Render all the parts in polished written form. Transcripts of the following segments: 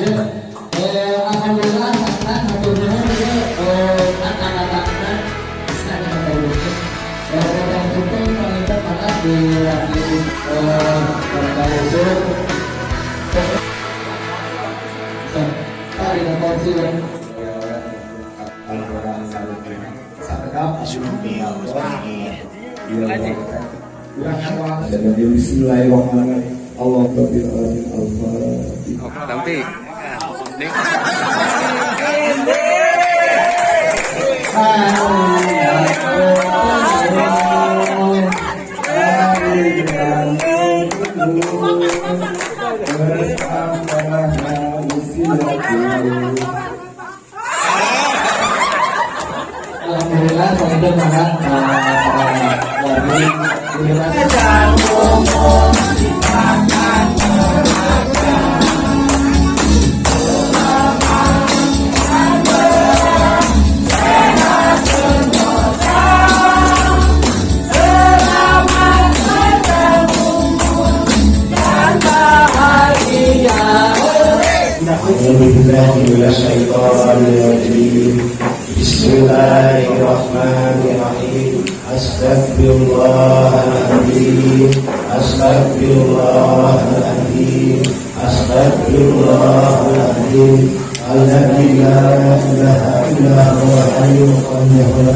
Ya, alhamdulillah kan hatur nuhun ieu kata-kata sangat bagus. Dan penting panginten maka di lagi Bapak Yusuf. Tadi kursi kan. Bismillahirrahmanirrahim. Allah Rabbil Alamin. Al-Fatihah. Nanti. Alhamdulillah panginten maka wargi. أعوذ بالله من الشيطان الرجيم. بسم الله الرحمن الرحيم. أستغفر الله العظيم، أستغفر الله العظيم، أستغفر الله العظيم الذي لا إله إلا هو الحي القيوم.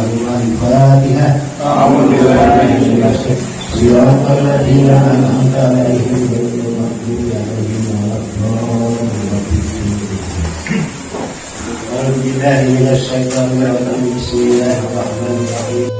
بالله الفاتحة. أعوذ بالله من الشيطان. صراط الذين أنعمت عليهم غير المغضوب عليهم ولا الضالين. أعوذ بالله من الشيطان الرجيم. بسم الله الرحمن الرحيم.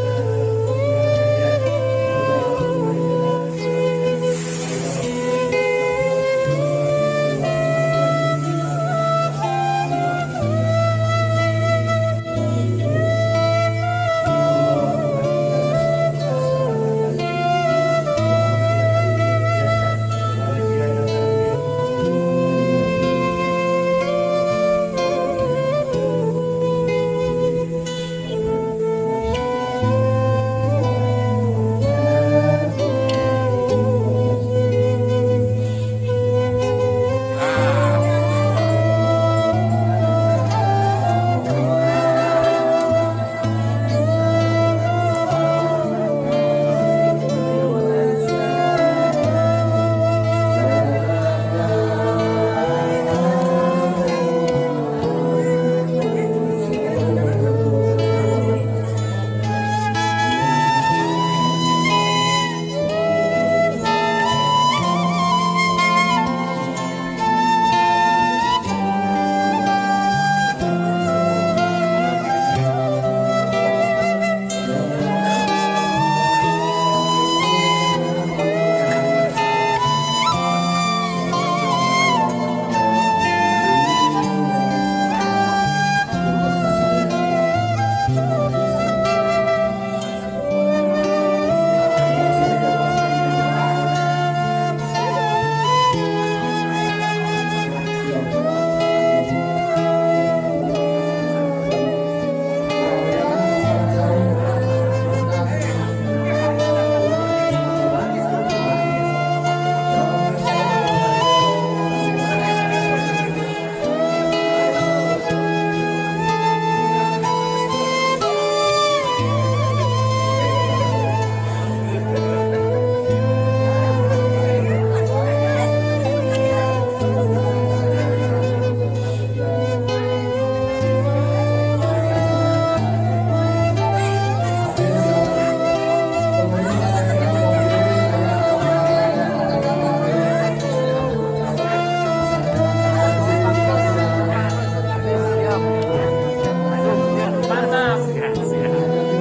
Mantap.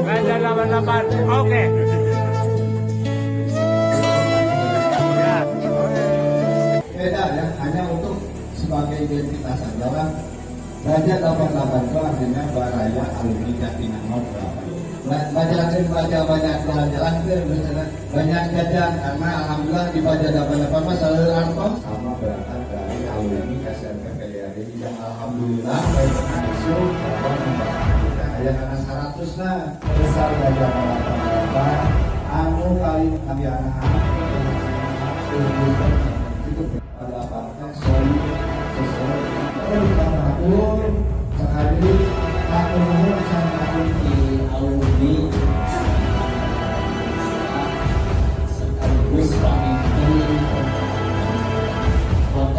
Baca 88. Oke. Ya. Beda ya, hanya untuk sebagai identitas saja lah. Baja 88 itu artinya Baraya Alumni Jatinangor 8. Baca baca banyak jalan-jalan ke, misalnya banyak jajan karena alhamdulillah di Baja 88 mah selalu arto sama berangkat dari alumni SMP PGRI yang alhamdulillah baik langsung kita aya karena 100 nah besar Baja 88 anu kali kami anak-anak itu pada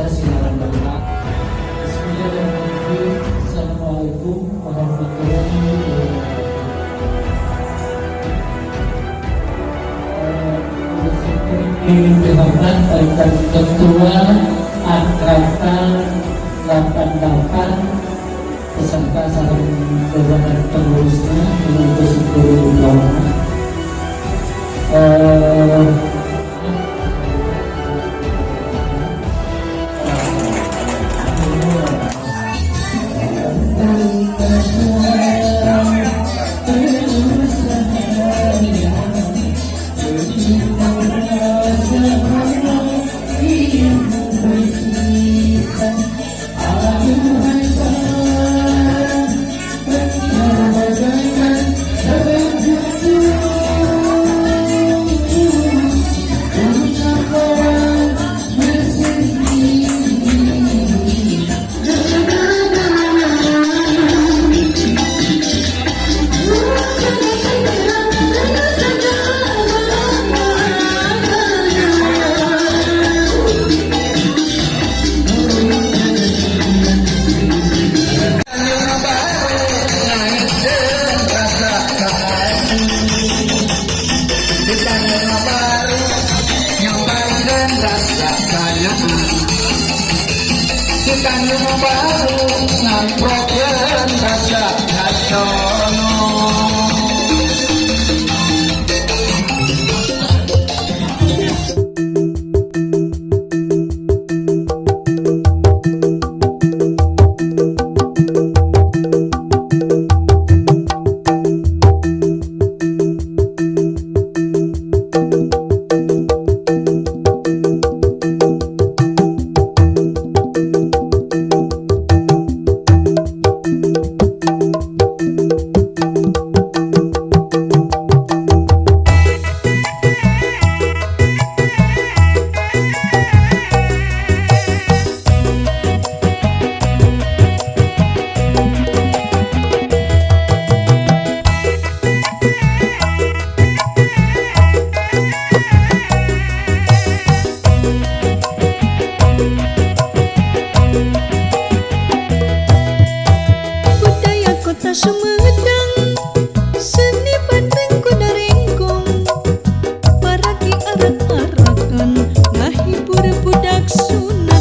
Silakan Bapak. Bismillahirrahmanirrahim. Assalamualaikum warahmatullahi wabarakatuh. Bersyukur dihormat Bapak Ketua Angkatan 88 beserta sareng jajaran pengurusnya dengan bersyukur dihormat. Budaya kota Sumedang, seni bandeng kuda rengkong, paragi arak-arakan ngahibur budak Sunda.